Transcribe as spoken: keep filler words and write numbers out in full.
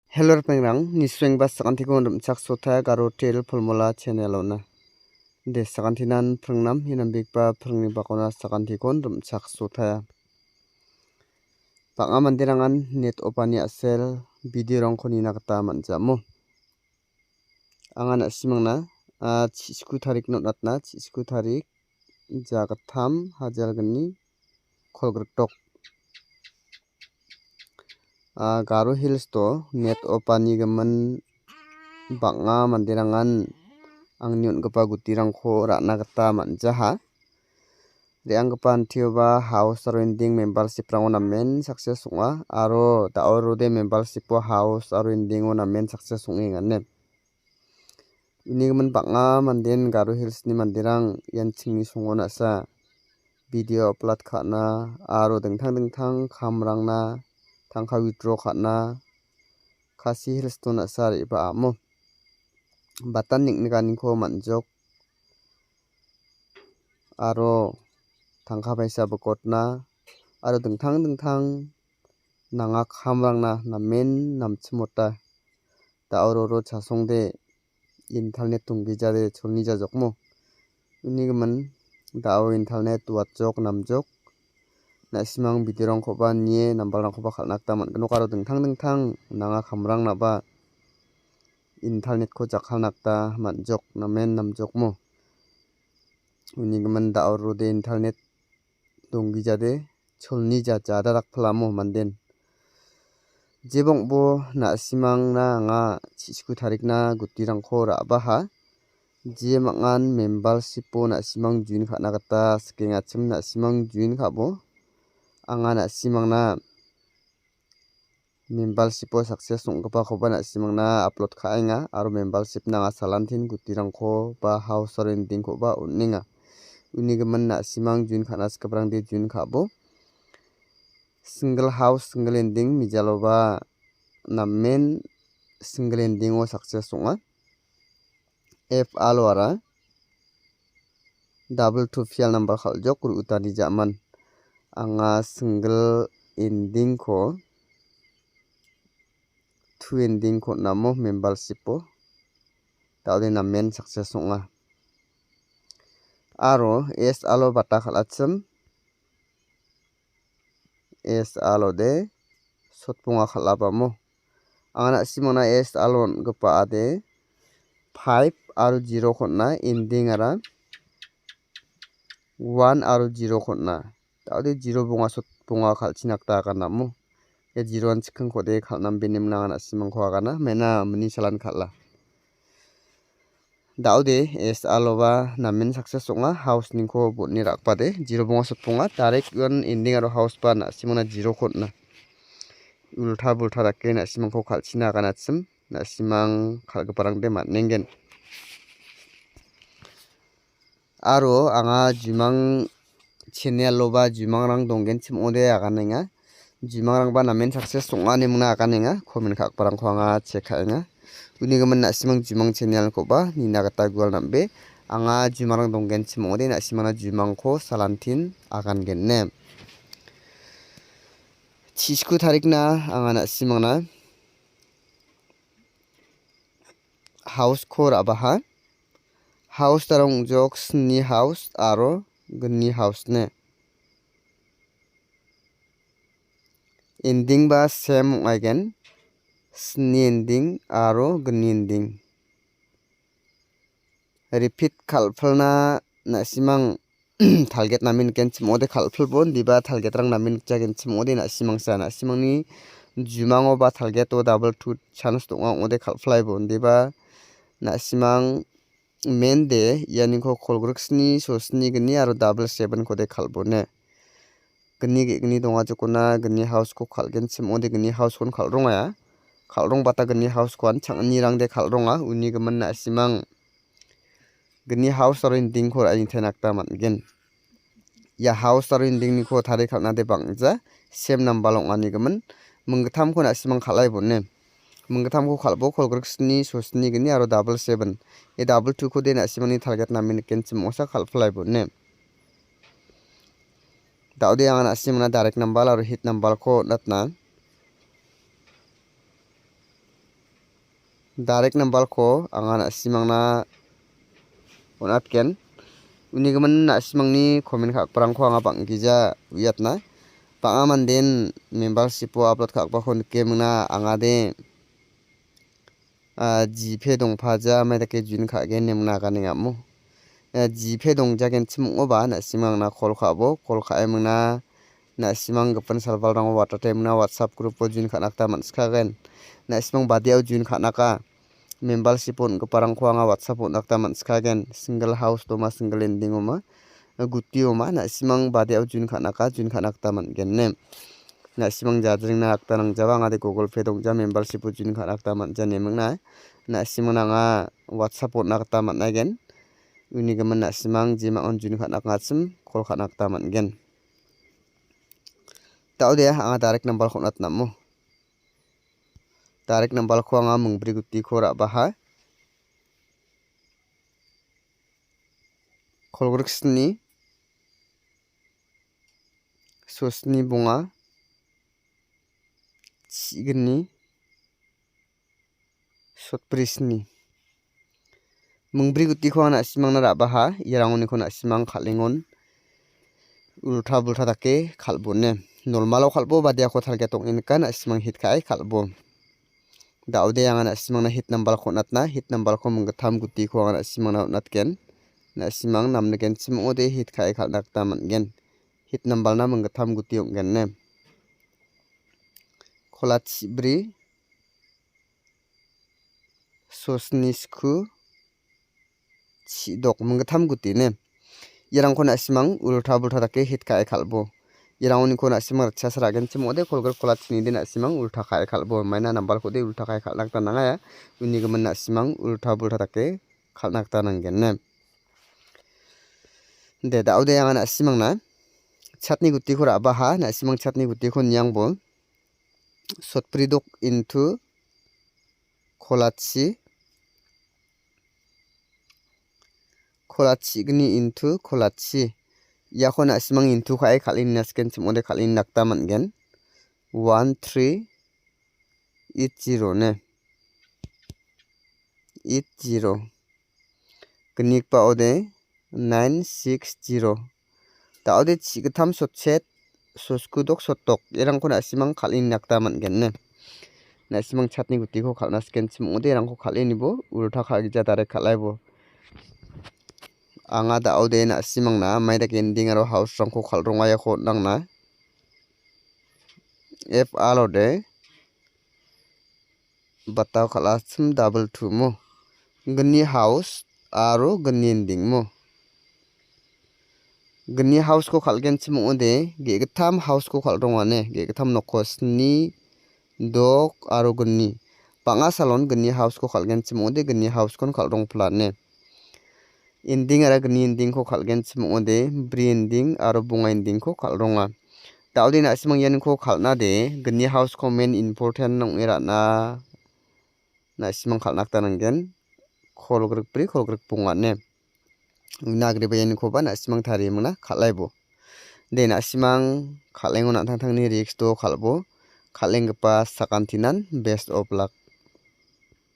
Hello, ripengrang, nisuengba sakantikon rim·chaksotaia Garo Teer Polmola channel-ona. De, sakantinan pringnam, inambegipa pringni bakona sakantikon rim·chaksotaia. Bang·a manderangan net opani a·sel video-rangko nina gita man·jamo. Anga na·simangna, a, chi-, sku tarikna on·atna, chi-, sku tarik, jagittam, hajalgni, kolgritok. A, Garo Hills-o net opani gimin bang·a manderangan angni on·gipa gutirangko ra·na gita man·jaha. Re·anggipa antioba house aro ending membership-rango namen success ong·a, aro da·o rode membership-o house aro ending-o namen success ong·enga ine. Uni gimin bang·a manden Garo Hills-ni manderang ian chingni songo na·sa video upload ka·na aro dingtang dingtang kamrangna tangka withdraw ka·na Khasi Hills-o na·sa re·baa amo. Batan ning·nikaniko man·jok aro tangka paisa bikotna aro dingtang dingtang nanga kamrangna namen namchimota. Da·o roro chasongde internet donggijade cholni jajokmo. Uni gimin da·o internet watjok namjok. Na·simang video-rangkoba nie nambalrangkoba kal·na gita man·ginok aro dingtang dingtang nanga kamrangnaba internet-ko jakkalna gita man·jok namen namjokmo. Uni gimin da·o rode internet donggijade cholni ja-, jada dakpilamo manden. Jebongbo na·simangna anga chi-, sku tarikna gutirangko ra·baha. Je mangan membership-o na·simang join ka·na gita sikengachim na·simang join ka·bo. Anga na·simangna membership-o success ong·gipakoba na·simangna upload ka·enga aro membership-na anga salantin gutirangko ba house aro ending-koba on·enga. Uni gimin na·simang join ka·na sikiprangde join ka·bo. Single house, single ending, mijaloba namen single ending-o success ong·a. F alo ara double two P L number kal·jok ru·utani ja·man. Anga single ending-ko two ending-ko on·amo membership-o. Da·ode namen success ong·a. Aro S alo bata kal·achim. S alode sotponga kal·abamo. Anga na·simangna S alo on·gipa ade five aro zero-ko on·a, ending ara one aro zero-ko on·a. Da·ode zero bonga sotponga kal·china gita aganamo. Ia zero-an chikkingkode kal·nambeni minangan na·simangko agana, mena mini salan kal·a. Da·ode S aloba namen success ong·a, house ningko botni rakbade, zero bonga sotponga, direct ian ending aro house ba na·simangna zero-ko on·a. Ulta bulta dake na·simangko kal·china aganachim, na·simang kal·giparangde man·engen. Aro anga jumang channel-oba jumangrang donggenchim ong·ode aganenga. Jumangrangba namen success ong·a ine mingna aganenga. Comment ka·giparangko anga check ka·enga. Uni gimin na·simang jumang channel-koba nina gita gual nam·be. Anga jumangrang donggenchim ong·ode na·simangna jumangko salantin agangenne. Chisku tarikna anga na·simangna house-ko ra·baha. House-rang ong·jok sni house aro gni house-ni. Ending-ba same ong·aigen. Sni ending aro gni ending. Repeat kal·pilna na·simang target namen nikgenchim ong·ode kal·pilbo, indiba target-rang namen nikjagenchim ong·ode na·simangsa, na·simangni jumango ba target-o double two chance dong·a ong·ode kal·pilaibo, indiba na·simang mende ianiko kolgriksni, sosni gni aro double seven-kode kal·bone. Gni ge·gni donga jokona gni house-ko kal·genchim ong·ode gni house-kon kal·rongaia. Kal·rongbata gni house-koan chang·anirangde kal·ronga, uni gimin na·simang gni house aro ending-ko ra·e nitena gita man·gen. Ia house aro ending-niko tarie kal·nade bang·ja sem nambal ong·ani gimin. Minggittamko na·simang kal·ai bone. Minggittamko kal·bo kolgriksni, sosni gni aro double seven. Ia double two-kode na·simangni target namen nikgenchim ong·ode kal·pilai bone. Da·ode anga na·simangna direct nambal aro hit nambalko on·atna. Direct numberko anga na·simangna on·atgen. Unigimin na·simangni comment ka·giparangko anga bang·gija uiatna. Bang·a manden membershipo upload ka·gipako nikemingna angade, ah, G Pay dongpaja mai dake join ka·gen nemingna aganengamo. Eh, G Pay dongjagenchim ong·oba na·simangna call ka·bo, call ka·emingna na·simang gipin salbalrango watatemingna WhatsApp group-o join ka·na gita man·sikagen. Na·simang badeao join ka·naka. Membership on·giparangko anga WhatsApp on·na gita man·sikagen. Single house doma, single ending oma, guti oma, na·simang badeao join ka·naka, join ka·na gita man·gen ne. Na·simang jajringna gita nangjaba angade Google Pay dongja, membership-o join ka·na gita man·ja nemingna. Na·simang anga WhatsApp on·na gita man·aigen. Unigimin na·simang jemang on join ka·na kangachim call ka·na gita man·gen. Da·ode anga direct numberko on·atnamo. Direct numberko anga mingbri gutiko ra·baha. Kolgriksni, sosni bonga, chigni, sotbrisni. Mingbri gutiko anga na·simangna ra·baha, iarangoniko na·simang kal·engon ulta bulta dake kal·bone. Normalo kal·bo, badeako target ong·e nika, na·simang hit ka·e kal·bo. Da·ode anga na·simangna hit numberko on·atna, hit numberko minggittam gutiko anga na·simangna on·atgen. Na·simang namnigenchim ong·ode hit ka·e kal·na gita man·gen. Hit numberna minggittam guti ong·gen ne. Kola chibri, sosni sku, chidok minggittam guti ne. Iarangko na·simang ulta bulta dake hit ka·e kal·bo. Iarangoniko na·simang ritchasa ra·genchim ong·ode kolgrik kola chinide na·simang ulta ka·e kal·bo. Maina numberkode ulta ka·e kal·na gita nangaya. Unigimin na·simang ulta bulta dake kal·na gita nanggen ne. De, da·ode anga na·simangna chatni gutiko ra·baha, na·simang chatni gutiko niangbo. Sotbridok into kolachi, kolachi gni into kolachi. Iako na·simang into ka·e kal·e nina sikenchim ong·ode kal·e nina gita man·gen. One three eight zero ne. Eight zero. Gnigipa ode nine six zero. Da·ode chigittam sotchet, soskudok sotok. Erangko na·simang kal·e nina gita man·gen ne. Na·simang chatni gutiko kal·na sikenchim ong·ode erangko kal·e nibo ulta ka·gija direct kal·aibo. Anga da·ode na·simangna maidake ending aro house-rangko kal·rongaiako on·angna. F R ode batao kal·achim double two mo. Gni house aro gni ending mo. Gni house-ko kal·genchim ong·ode, ge·gittam house-ko kal·rongane, ge·gittam nokko sni, dok aro gni. Bang·a salon gni house-ko kal·genchim ong·ode, gni house-kon kal·rongpilane. Ending ara gni ending-ko kal·genchim ong·ode, bri ending aro bonga ending-ko kal·ronga. Da·ode na·simang ianiko kal·nade, gni house-ko main important ong·e ra·na, na·simang kal·na gita nanggen. Kolgrik bri, kolgrik bonga ne. Uina agreba ianikoba na·simang tariemingna kal·aibo. De, na·simang kal·engon an·tangtangni risk-o kal·bo. Kal·enggipa sakantinan best of luck.